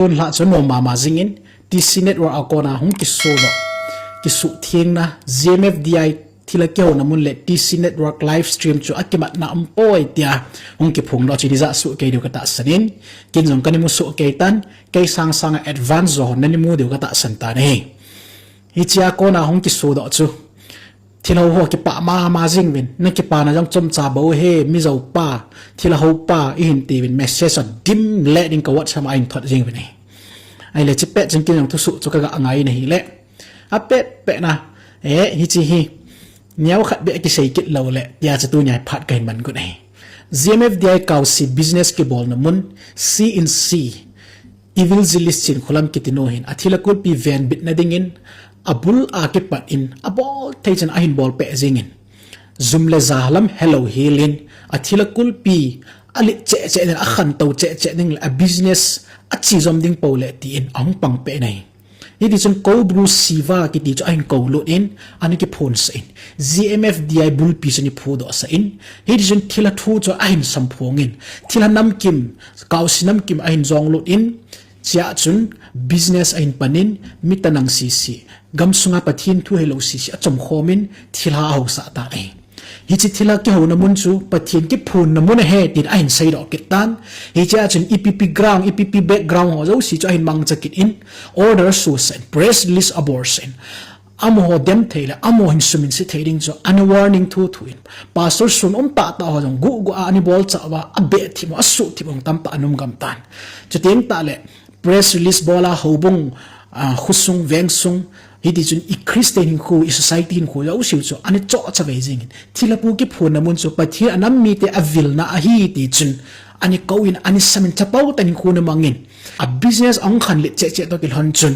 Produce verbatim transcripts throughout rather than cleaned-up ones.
Tun lha chu nom mama jingin, T C Network a kona hung kisodoh, kisuhthengna, G M F D I thilha kihouna mun le T C Network live stream chu akimatna umpoi tia hung kiphongdoh chu nija sohkei diu katahsan in, ken jong kana musohkei tan, kei sangsanga advance jo hon nana mu diu katahsan tan ahi. Hichea kona hung kisodoh chu thilha ho kipah mama jing uvin, nakipana jong chomcha bou ahi, mijoupa, thilha hopa, ihin tiuvin, message a dim le ding ka WhatsApp a ahin thot jing uvin ahi. Ahile hiche pet chun ken jong thusoh chu kaga ngai in ahile, apet petna, eh, hiche hi neokhat beh kisei kit lou le tia chu tunia phat kahin man got ahi. G M F D I Kaosi business kibolna mun, C in C, Evangelist Chinkholam kiti nu hin athilha kulpi venbitna dingin, abul a kipat in, abol thei chan ahin bolpeh jingin, jum le ja lam helou helin, athilha kulpi alet cheh cheh ding, akhantou cheh cheh ding le abusiness achejom ding pou le tin ahung pangpeh in ahi. Hitichun Koubru Siva kiti chu ahin koulut in, ana kiphonsah in, G M F D I bulpi chu ana phudohsah in, hitichun thilha thu chu ahin samphongin, thilha namkim, Kaosi namkim ahin jonglut in, chea chun business ahin panin, mi tanang sese, gamsunga Pathen thu helou sese achomkhomin, thilha ahaosah tan ahi. Hiche thilha kihouna mun chu Pathen kiphonna mun ahi tin ahin seidoh kit tan. Hichea chun ipi ipi ground, ipi ipi background ho jouse chu ahin mangcha kit in, order asosah in, press release abolsah in, amaho dem thei le amaho hin sum in se thei ding chu ana warning thu thu in, pastor sun umtah tah ho jong guhguh a ana bolchah uva, abehthip u, asuhthip u tamtah ana um gam tan. Chuteng tahle press release bol a houbung, khosung, vengsung, hitichun i Christian hinkho, i society hinkho jouse u chu ana chohcha vei jingin, thilha pu kiphonna mun chu Pathen anam mite avilna ahi tichun ana kouvin, ana samin, chapao tah in hinkho ana mangin, abusiness ahung khanlet cheh cheh toh kilhon chun,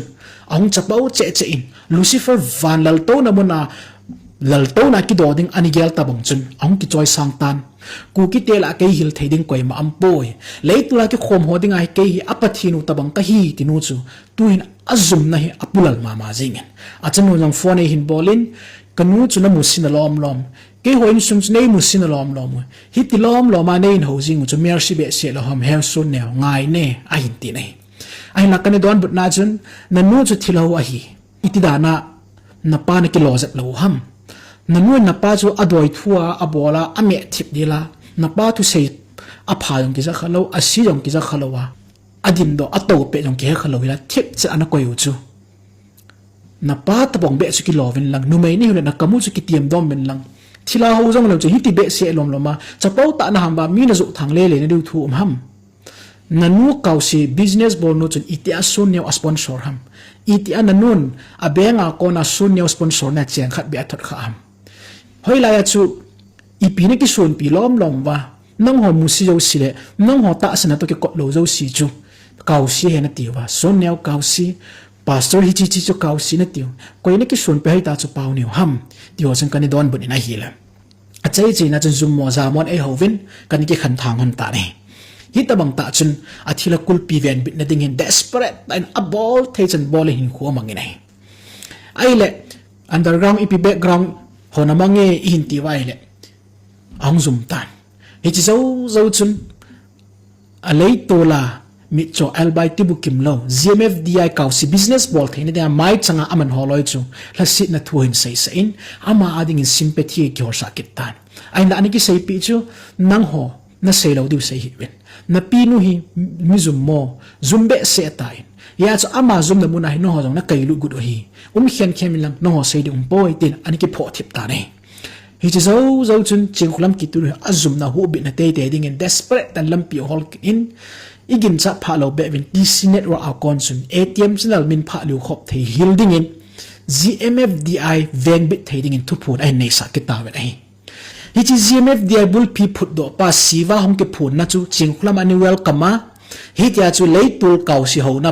ahung chapao cheh cheh in, Lucifer van laltouna muna laltouna kido ding ana gel tobang chun ahung kichoisang tan. Kukite lah a kei hil thei ding koima aumpoi. Leitol a kikhom ho dinga hi kei hi a Pathen u tobang kahi tinu chu tuhin ajumna hi apulal mama jingin, achanu jong phone eihin bolin, kanu chu namusit nalom lom, keiho insung chu neimusit nalom lom u, hiti lom lom a neihin hou jing u chu Mercy behseh lou ham, Herson neo ngai ne ahin tin ahi. Ahinla kana donbutna chun, nanu chu thilha hou ahi, iti dana napa nakilo jep lou u ham? Nanu in napa chu adoi thu a, abol a, ameh thip dil a, napa thusei apha jong kija khalou, ase jong kija khalou a, adindoh, atoupeh jong kihe khalou hila thipchet ana koi u chu, napa tobang beh chu kilouvin lang, numei nahiu le nakam u chu kitiamdom uvin lang, thilha hou jongleu chun hiti behseh lom lom a chapao tah naham uva, mi najoh thang lele nadiu thu um ham? Nanu Kaosi business bolnu chun itia Son Neo asponsor ham? Itia nanun abank a kona Son Neo sponsor na cheng khat beh athot kha ham? Hoilai a chu ipi nakisonpi lom lom uva, nangho musit jouse le nangho tahsanna toh kikot lou jouse chu Kaosi ahi natiuva, Son Neo Kaosi, pastor hiche hiche chu Kaosi natiu, koi nakisonpi hoitah chu Pauneo ham? Tiho chun kana donbut in ahile, achaichaina chun jummo jamon eihouvin kana kikhen thang lhon tan ahi. Hitobang tah chun athilha kulpi venbitna dingin desperate tah in abol thei chan bol in hinkho amangin ahi. Ahile underground ipi background hon amange ihin tiuva ahile, ahung jum tan. Hiche jou jou chun aleitol a mitcho elbai tibukim lou, G M F D I Kaosi business bol theina dinga maichanga aman holoi chu lhasetna thu ahin seisah in, ama a dingin sympathy kiholsah kit tan. Ahinla ana kiseipeh chu, nangho nasei lou diu sei hih uvin, napinu hi mi jummo, jum behseh tan, hijeh chun ama jumna muna hi nangho jong nakailut got u ahi, um khenkhem in lang, nangho sei ding umpoi tin ana kiphoh thip tan ahi. Hiche jou jou chun Chinkholam kiti nu hi ajumna huhbitna teitei dingin desperate tah in lampi ahol kit in, iginchat phah lou beh uvin T C Network a kon chun A T M channel min phah lou khop thei hel dingin G M F D I vengbit thei dingin thuphon ahin neisah kit tauvin ahi. Hiche G M F D I bulpi phutdoh pa Siva hung kiphonna chu Chinkholam ana welcome a, hitia chu leitol Kaosi houna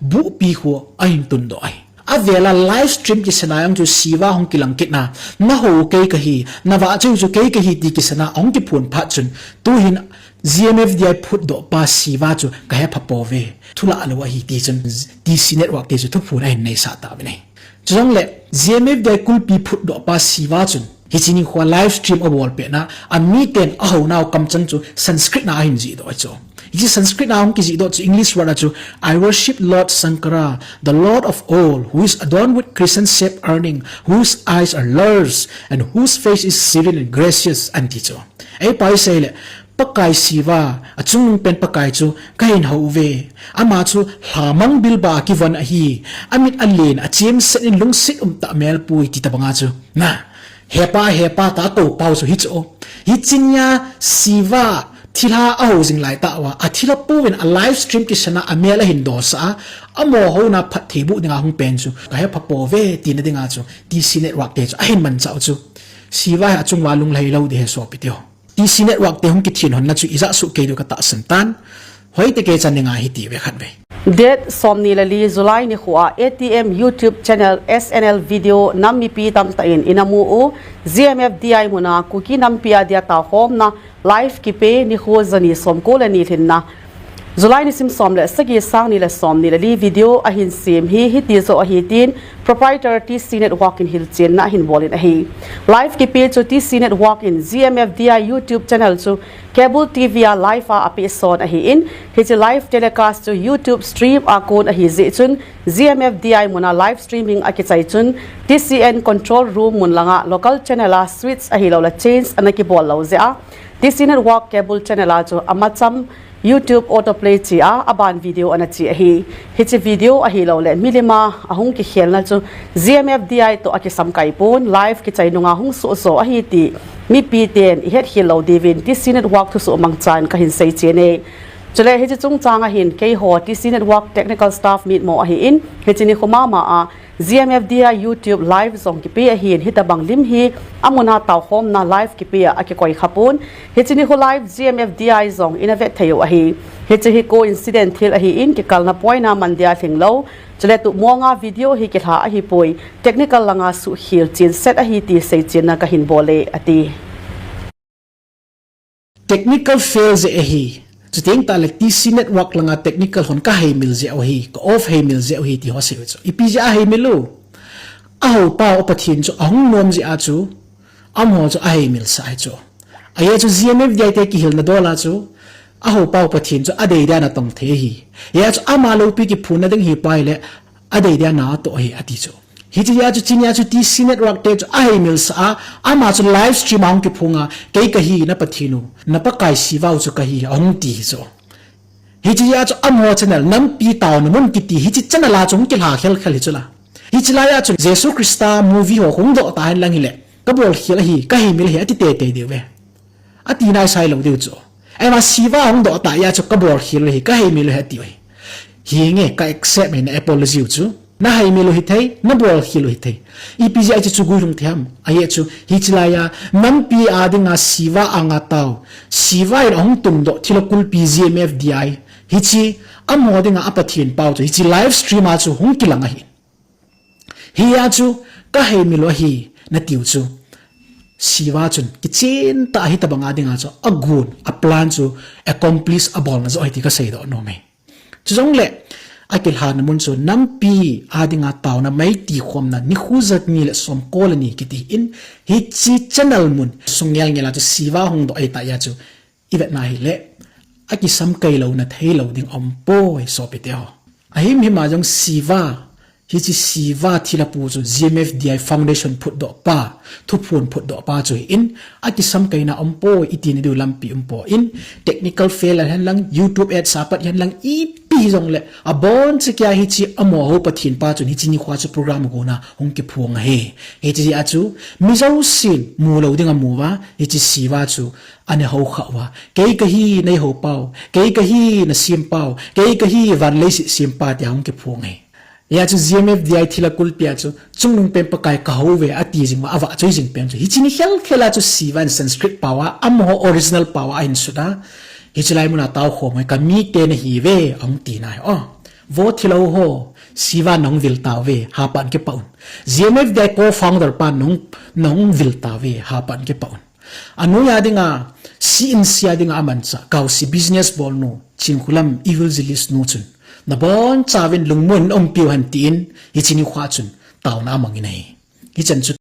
buhpi khu ahin tundoh ahi. Avela live stream kisana jong chu Siva hung kilang kitna, nahou kei kahi, navahchoi chu kei kahi ti kisana ahung kiphon phat chun, tuhin G M F D I phutdoh pa Siva chu kahepha pouve, thulah lou ahi tichun T C Network te chu thuphon ahin neisah tauvin ahi. Chujongle G M F D I kulpi phutdoh pa Siva chun hiche nikhoa live stream abolpehna, amiten ahounau kamcheng chu Sanskrit na ahin jihdoh ahi chu. Hiche Sanskrit a hung kijih doh chu English word a chu, "I worship Lord Shankara, the Lord of all, who is adorned with crescent shape earring, whose eyes are lars, and whose face is serene and gracious," ati chu. Ei pai sei le, Pakai Shiva, achungnung pen Pakai chu kahin hou uve. Ama chu lhamang bilba kivon ahi. Amit alen, achemset in lungset umtah melpui ti tabanga chu. Na, hepa, hepa ta kou pau chu hichu. Hiche nia Shiva thilha ahou jing lai tah uva, athilha pouvin a live stream kisana amel ahin dosah a, amaho houna phatthei boh dinga hung pen chu, ka hepha pouve tina dinga chu, T C Network te chu ahin manchah u chu. Shiva hi achung uva lunglhai lou ding ahi sopi teho. T C Network te hung kithin honna chu ijat soh kei diu katahsan tan. Hoitah kei chan dinga hiti uve khatvei. Date somni le li July nikho a A T M YouTube channel S N L video nam mipi tamtah in ina mu u, G M F D I muna Kuki nampi a dia taokhomna live kipe nikho jani somko le ni lhinna July nisim som le sagi, sang ni le somni le li video ahin sem hi hiti joh ahi tin proprietor T C Network in hilchenna ahin bol in ahi. Live kipe chu T C Network in G M F D I YouTube channel chu cable T V a live a apeh son ahi in, hiche live telecast chu YouTube stream a kon ahi jeh chun G M F D I muna live streaming akichai chun T C N control room mun langa local channel a switch ahilou le change ana kibol lou jeh a T C Network cable channel a chu amacham YouTube autoplay chi a, aban video ana chi ahi. Hiche video ahilou le milim a ahung kikhelna chu G M F D I toh akisamkai pon, live kichai nunga hung soh jo ahi ti mipi ten ihet khel lou diuvin T C Network thusoh mangchan kahin seichen e. Chule hiche chungchang a hin keiho T C Network technical staff mitmo ahi in, hiche nikho mama a G M F D I YouTube live jong kipe ahin, hitabang lim hi amun a taokhomna live kipe a akikoi khapon. Hiche nikho live G M F D I jong ina vet thei u ahi. Hiche hi coincidence thil ahi in, kikalna point a man dia lhinglou. Chule tumonga video hi kilha ahipoi. Technical langa suhkhel chenset ahi ti seichenna kahin bol e, ati. Technical fail jeh ahi. Chuteng tahle T C Network langa technical hon kaheimil jeh u ahi, ka off heimil jeh u ahi ti ho sei u chu. Ipi jeh a heimil u? Ahou pau Pathen chu ahung nom jeh a chu, amaho chu aheimil sah ahi chu. Ahia chu G M F D I te kihilna dol a chu, ahou pau Pathen chu adei dia natong thei ahi. Ahia chu ama loupi kiphunna ding hi pai le, adei dia natoh ahi ati chu. Hiche jeh a chu, hiche nia chu T C Network te chu aheimil sah a, ama chu live stream a hung kiphong a, kei kahi na Pathen u, na Pakai Shiva u chu kahi, ahung ti hi chu. Hiche jeh a chu amaho channel, nampi taona mun kiti, hiche channel a chu hung kilha khelkhel hi chu la. Hiche lai a chu Jesu Christa movie ho hung doh ta hen lang hile, kabol khel ahi, kaheimil ahi, ati teitei diu ve. Ati nai sai lou diu chu. Eima Shiva hung doh ta a chu kabol khel u ahi, kaheimil u ahi ati u ahi. Hinge ka accept e na apology u chu. Naheimil u hithei, nabol khel u hithei. Ipi jeh a chu chu guilhung thei ham. Ahia chu hiche lai a nampi a dinga Shiva anga tao, Shiva in ahung tungdoh thilha kulpi G M F D I. Hiche amaho dinga a Pathen pau chu hiche live stream a chu hung kilang ahi. Hia chu kaheimil u ahi, nati u chu. Shiva chun kichen tah a hitabanga dinga chu agon, a plan chu accomplish abolna joh ahi ti kasei doh nom e. Chujongle, akilhana mun chu nampi a dinga taona meiti khomna nikho jani le somko le ni kiti in, hiche channel mun sung ngelngel a chu Shiva hung doh ahi tah a chu ivet na hile, akisamkai louna thei lou ding aumpoi sopi teho. Ahimhim a jong Shiva, hiche Shiva thilha pu chu G M F D I Foundation phutdoh pa, thuphon phutdoh pa chu hi in, akisamkaina aumpoi iti na diu lampi umpoi in, technical failure hen lang, YouTube ads a pat hen lang, ipi hijongle, aboncha kia hiche amaho Pathen pa chun hiche nikho a chu program gona hung kiphong ahi. Hiche jeh a chu, mi jousen mu lou ding amu uva, hiche Shiva chu, ana hou kha uva. Kei kahi na ihou pau, kei kahi na sem pau, kei kahi van leiset sem pa tia hung kiphong ahi. Hia chu G M F D I thilha kulpi a chu, chungnung pen Pakai kahou ve ati jing uva, avahchoi jing pen chu. Hiche ni khelkhel a chu Shiva in Sanskrit pau a, amaho original pau a ahin sut a. Hiche lai mun a taokhom e, ka mite nahi ve, ahung ti nai. O, vo thilhou ho, Shiva nahung vil tauve, hapan kipah un. G M F D I co-founder pa nahung, nahung vil tauve, hapan kipah un. Anoi a dinga, C N C a dinga amanchah, Kausi business bolnu, Chinkholam evangelist nu chun, nabonchauvin lungmon umpiu hen tin, hiche nikho a chun, taona amangin ahi. Hichan chu